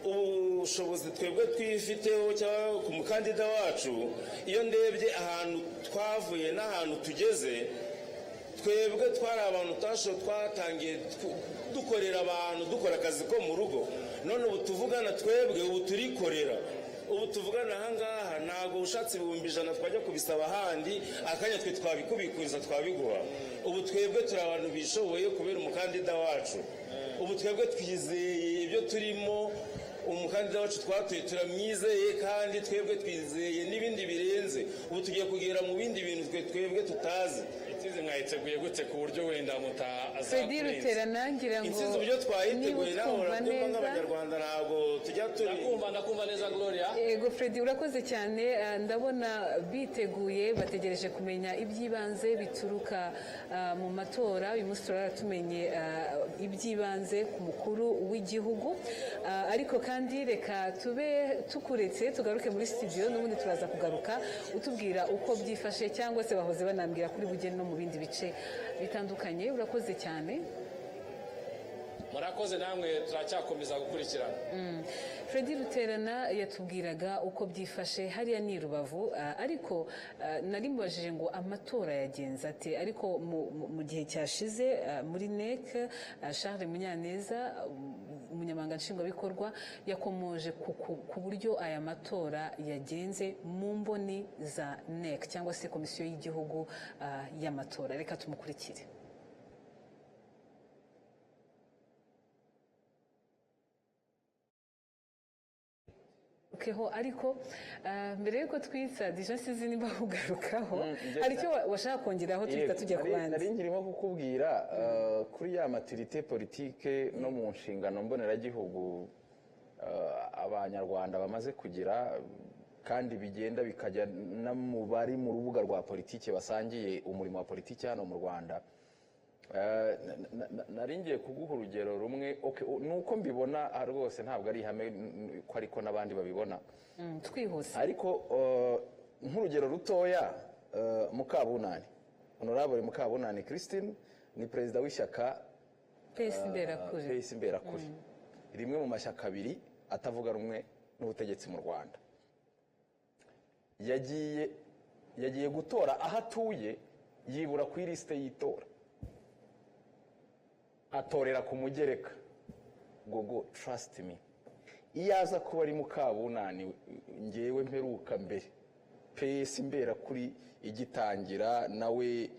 ubushobozi twebwe twifiteho cyangwa ku mukandida wacu, iyo ndebye ahantu twavuye n'ahantu tugeze, twebwe twari abantu twatangiye dukorera abantu, dukora akazi ko mu rugo. None ubu tuvugana, twebwe ubu turikorera. Ubu tuvugana ahangaha, ntabwo ushatse 100,000 twajya kubisaba ahandi, akanya twe twabikubikuriza, twabiguha. Ubu twebwe turi abantu bishoboye kubera umukandida wacu. Ubu twebwe twizeye ibyo turimo, umukandida Umukandida wacu twatoye turamwizeye, kandi twebwe twizeye n'ibindi birenze. Ubu tugiye kugera mu bindi bintu twe twebwe tutazi. Intsinzi mwayiteguye gute ku buryo wenda Fredy mutazakurenza? Ruterana, ngira ngo Intsinzi uburyo twayiteguye, niba nawe utwumva urabyumva neza. nk'Abanyarwanda ntabwo tujya turi Ndakumva, ndakumva neza, Gloria. Yego Fredy, urakoze cyane. Ndabona biteguye, bategereje kumenya iby'ibanze bituruka mu matora. Uyu munsi turara tumenye iby'ibanze ku mukuru w'igihugu. Ariko kandi reka tube tukuretse tugaruke muri studio, n'ubundi turaza kugaruka utubwira uko byifashe, cyangwa se bahoze banambwira kuri bugeni no mu bindi bice bitandukanye. Urakoze cyane. Murakoze namwe, turacyakomeza gukurikirana. Fredy Ruterana yatubwiraga uko byifashe hariya ni i Rubavu, ariko nari mubajije ngo amatora yagenze ate? Ariko mu gihe cyashize muri NEC, Charles Munyaneza, umunyamabanga nshingwabikorwa, yakomoje ku buryo aya matora yagenze mu mboni za NEC cyangwa se Komisiyo y'Igihugu y'Amatora. Reka tumukurikire. Keho, ariko mbere yuko twitsa dija, sinzi niba ugarukaho, hari icyo washaka kongeraho tuhita Yego, tujya ku bandi. Nari nkirimo kukubwira kuri ya maturité politique no mu nshingano mboneragihugu Abanyarwanda bamaze kugira, kandi bigenda bikajya no mu bari mu rubuga rwa politike basangiye umurimo wa politike hano mu Rwanda. Nari ngiye kuguha urugero rumwe. Okay, nuko mbibona rwose, ntabwo ari ihame ko ariko n'abandi babibona. Twihuse. Ariko nk'urugero rutoya, Mukabunani, Honorable Mukabunani Christine, ni perezida w'ishyaka PS Imberakuri. PS Imberakuri, rimwe mu mashyaka abiri atavuga rumwe n'ubutegetsi mu Rwanda. Yagiye gutora aho atuye, yibura ku ilisite y'itora, atorera ku mugereka. Gogo, trust me, iyo aza kuba ari Mukabunani ngewe mperuka mbere PS Imberakuri igitangira nawe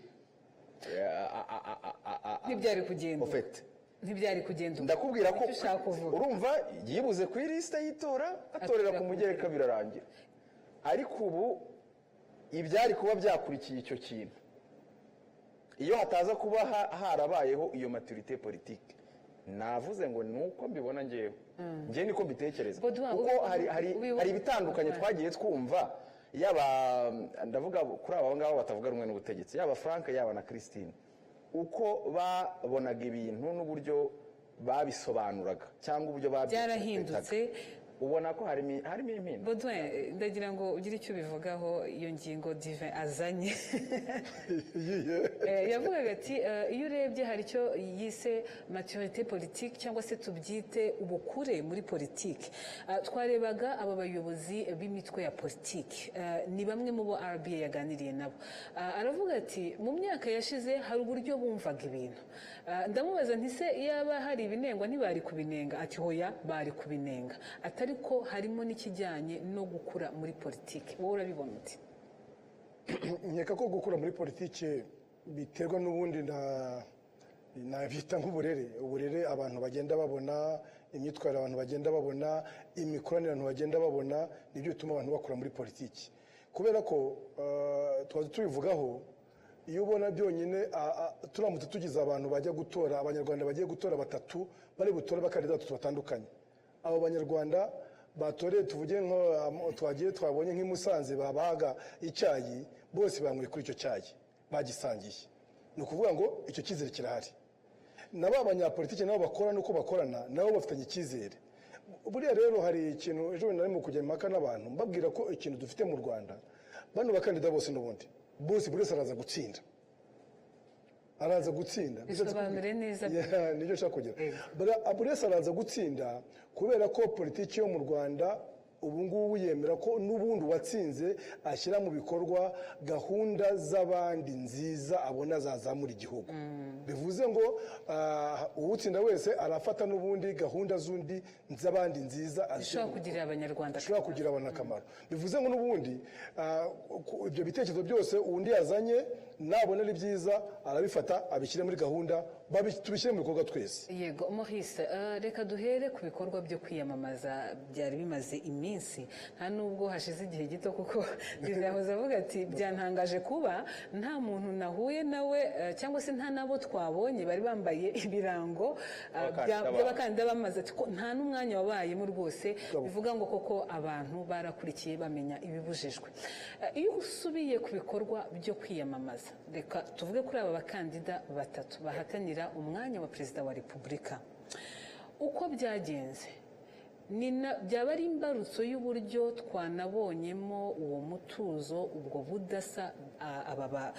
Ntibyari kugenda. En fait, Ntibyari kugenda uko. ndakubwira ko Icyo ushaka kuvuga. urumva, yibuze ku ilisite y'itora, atorera ku mugereka, birarangira. Ariko ubu ibyari kuba byakurikiye icyo kintu, iyo hataza kuba harabayeho iyo maturité politique, navuze ngo ni uko mbibona ngewe, ngewe niko mbitekereza, Baudouin, kuko hari hari ibitandukanye twagiye twumva, yaba ndavuga kuri aba ngaba batavuga rumwe n'ubutegetsi, yaba Frank, yaba na Christine, uko babonaga ibintu n'uburyo babisobanuraga cyangwa uburyo Byarahindutse. Ubona ko harimo impinduka. Baudouin, ndagira ngo ugire icyo ubivugaho, iyo ngingo Divin azanye. Yavugaga ati iyo urebye hari icyo yise maturité politique, cyangwa se tubyite ubukure muri politike. Twarebaga aba bayobozi b'imitwe ya politike, ni bamwe mu bo RBA yaganiriye nabo. Aravuga ati mu myaka yashize hari uburyo bumvaga ibintu. Ndamubaza nti se yaba hari ibinengwa ntibari kubinenga? Ati hoya, bari kubinenga, atari ko harimo n'ikijyanye no gukura muri politike. Wowe urabibona uti? Nkeka ko gukura muri politiki biterwa n'ubundi na nabita nk'uburere, uburere abantu bagenda babona, imyitwarire abantu bagenda babona, imikoranire abantu bagenda babona, nibyo bituma abantu bakura muri politiki. Kubera ko tuba tubivugaho, iyo ubona byonyine turamutse tugize abantu bajya gutora, Abanyarwanda bagiye gutora batatu, bari butore abakandida batatu batandukanye, abo Banyarwanda batoreye, tuvuge nko twagiye twabonye nk'i Musanze babahaga icyayi, bose banyweye kuri icyo cyayi bagisangiye, ni ukuvuga ngo icyo cyizere kirahari. Na ba banyapolitiki nabo bakora n'uko bakorana nabo bafitanye icyizere. Buriya rero hari ikintu ejo bundi narimo kujya impaka n'abantu, mbabwira ko ikintu dufite mu Rwanda, bano bakandida bose n'ubundi bose, buri wese araza gutsinda, araza gutsinda. Bisobanure neza. Yeah, nibyo nshaka kugira. Buri wese araza gutsinda kubera ko politiki yo mu Rwanda Ubu ngubu yemera ko n'ubundi uwatsinze ashyira mu bikorwa gahunda z'abandi nziza abona zazamura igihugu. Bivuze ngo uwutsinda wese arafata n'ubundi gahunda z'undi z'abandi nziza azishyira zishobora mu bikorwa. Kugirira Abanyarwanda Zishobora kugira abantu akamaro. Bivuze ngo n'ubundi ibyo bitekerezo byose undi yazanye, nabona ari byiza, arabifata abishyire muri gahunda, tubishyire mu bikorwa twese. Yego Maurice, reka duhere ku bikorwa byo kwiyamamaza byari bimaze iminsi. Nta nubwo hashize igihe gito, kuko yahoze avuga ati byantangaje kuba nta muntu nahuye nawe, cyangwa se nta n'abo twabonye bari bambaye ibirango Abakandida babo. by'abakandida bamaze, ati ko nta n'umwanya wabayemo rwose. Bivuga ngo koko abantu barakurikiye bamenya ibibujijwe. Iyo usubiye ku bikorwa byo kwiyamamaza, reka tuvuge kuri aba bakandida batatu bahatanira umwanya wa Perezida wa Repubulika, uko byagenze byaba ari imbarutso y'uburyo twanabonyemo uwo mutuzo, ubwo budasa, aba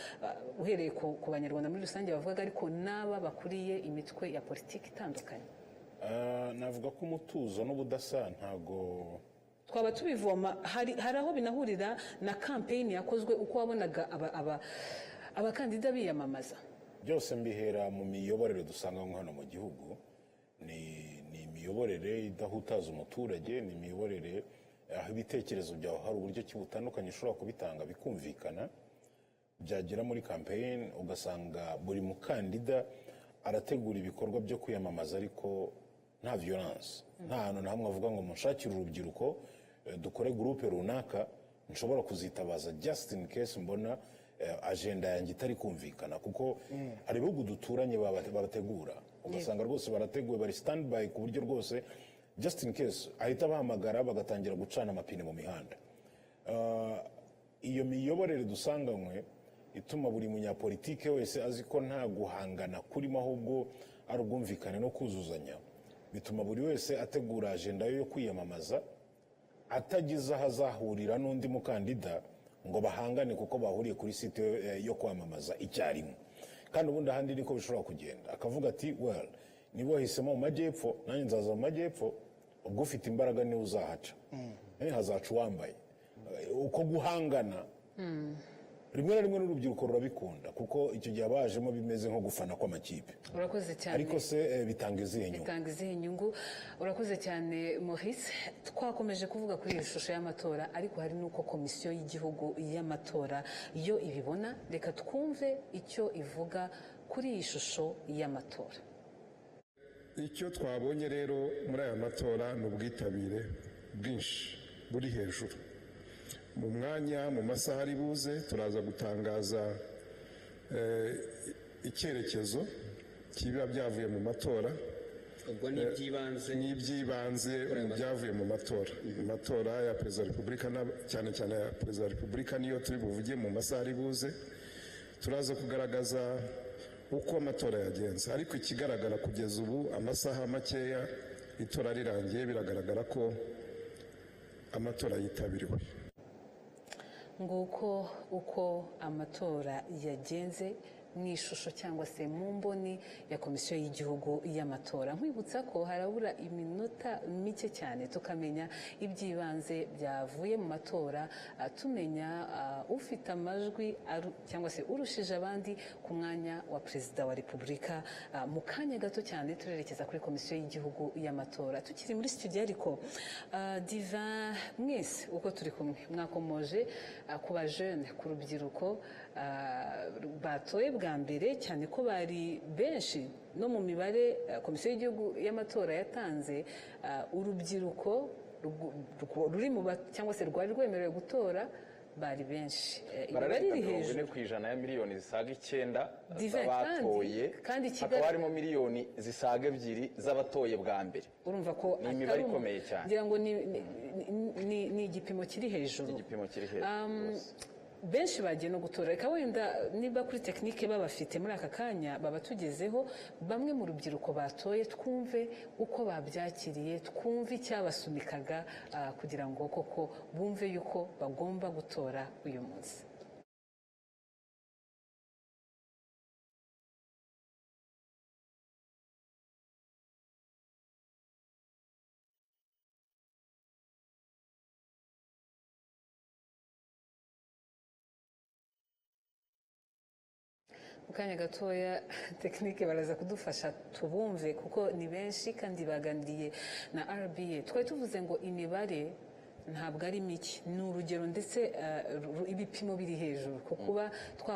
uhereye ku Banyarwanda muri rusange bavugaga, ariko n'aba bakuriye imitwe ya politiki itandukanye. Navuga ko umutuzo n'ubudasa ntago twaba tubivoma, hari aho binahurira na campaign yakozwe, uko wabonaga abakandida biyamamaza. Byose mbihera mu miyoborere dusanga hano mu gihugu. Ni imiyoborere idahutaza umuturage, ni imiyoborere aho ibitekerezo byawe hari uburyo ki butandukanye ushobora kubitanga bikumvikana. Byagera muri campaign ugasanga buri mukandida arategura ibikorwa byo kwiyamamaza, ariko nta violence, nta hantu na hamwe avuga ngo munshakire urubyiruko, dukore groupe runaka nshobora kuzitabaza just in case mbona agenda yanjye itari kumvikana, kuko hari ibihugu duturanye babategura, ugasanga rwose barateguye, bari stand by, ku buryo rwose just in case ahita bahamagara bagatangira gucana amapine mu mihanda. Iyo miyoborere dusanganywe ituma buri munyapolitike wese azi ko nta guhangana kurimo, ahubwo ari ubwumvikane no kuzuzanya, bituma buri wese ategura agenda ye yo kwiyamamaza atagize aho azahurira n'undi mukandida ngo bahangane, kuko bahuriye kuri site yo kwamamaza icyarimwe. Kandi ubundi ahandi niko bishobora kugenda, akavuga ati well, niba wahisemo mu majyepfo, nanjye nzaza mu majyepfo, ubwo ufite imbaraga niwe uzahaca. Hazaca uwambaye. Uko guhangana rimwe na rimwe n'urubyiruko rurabikunda, kuko icyo gihe abajemo bimeze nko gufana kw'amakipe. Urakoze cyane. Ariko se bitanga izihe nyungu? Bitanga izihe nyungu? Urakoze cyane Maurice. Twakomeje kuvuga kuri iyi shusho y'amatora, ariko hari n'uko Komisiyo y'Igihugu y'Amatora yo ibibona. Reka twumve icyo ivuga kuri iyi shusho y'amatora. Icyo twabonye rero muri aya matora ni ubwitabire bwinshi buri hejuru. Mu mwanya, mu masaha ari buze, turaza gutangaza icyerekezo kiba byavuye mu matora. Ubwo ni iby'ibanze? Ni iby'ibanze mu byavuye mu matora ya Perezida wa Repubulika, cyane cyane ya Perezida wa Repubulika niyo turi buvuge mu masaha ari buze. Turaza kugaragaza uko amatora yagenze, ariko ikigaragara kugeza ubu, amasaha makeya itora rirangiye, biragaragara ko amatora yitabiriwe. Nguko uko amatora yagenze mu ishusho cyangwa se mu mboni ya Komisiyo y'Igihugu y'Amatora. Nkwibutsa ko harabura iminota mike cyane tukamenya iby'ibanze byavuye mu matora, tumenya ufite amajwi cyangwa se urushije abandi ku mwanya wa Perezida wa Repubulika. Mu kanya gato cyane turerekeza kuri Komisiyo y'Igihugu y'Amatora. Tukiri muri studio ariko, Divin, mwese uko turi kumwe mwakomoje ku bajene, ku rubyiruko batoye bwa mbere, cyane ko bari benshi no mu mibare Komisiyo y'Igihugu y'Amatora yatanze. Urubyiruko ruri mu cyangwa se rwari rwemerewe gutora bari benshi. Imibare Bararenga iri 40 hejuru. % ya miliyoni zisaga 9 Divin, z'abatoye, kandi hakaba harimo miliyoni zisaga 2 z'abatoye bwa mbere. Urumva ko Ni imibare atari ikomeye cyane. Ngira ngo ni igipimo kiri hejuru. Igipimo kiri hejuru rwose. Benshi bagiye no gutora. Reka wenda niba kuri tekinike babafite muri aka kanya baba tugezeho bamwe mu rubyiruko batoye, twumve uko babyakiriye, twumve icyabasunikaga kugira ngo koko bumve yuko bagomba gutora uyu munsi. Mu kanya gatoya tekinike baraza kudufasha tubumve, kuko ni benshi kandi baganiriye na RBA. Twari tuvuze ngo imibare ntabwo ari mike, ni urugero, ndetse ibipimo biri hejuru ku kuba twa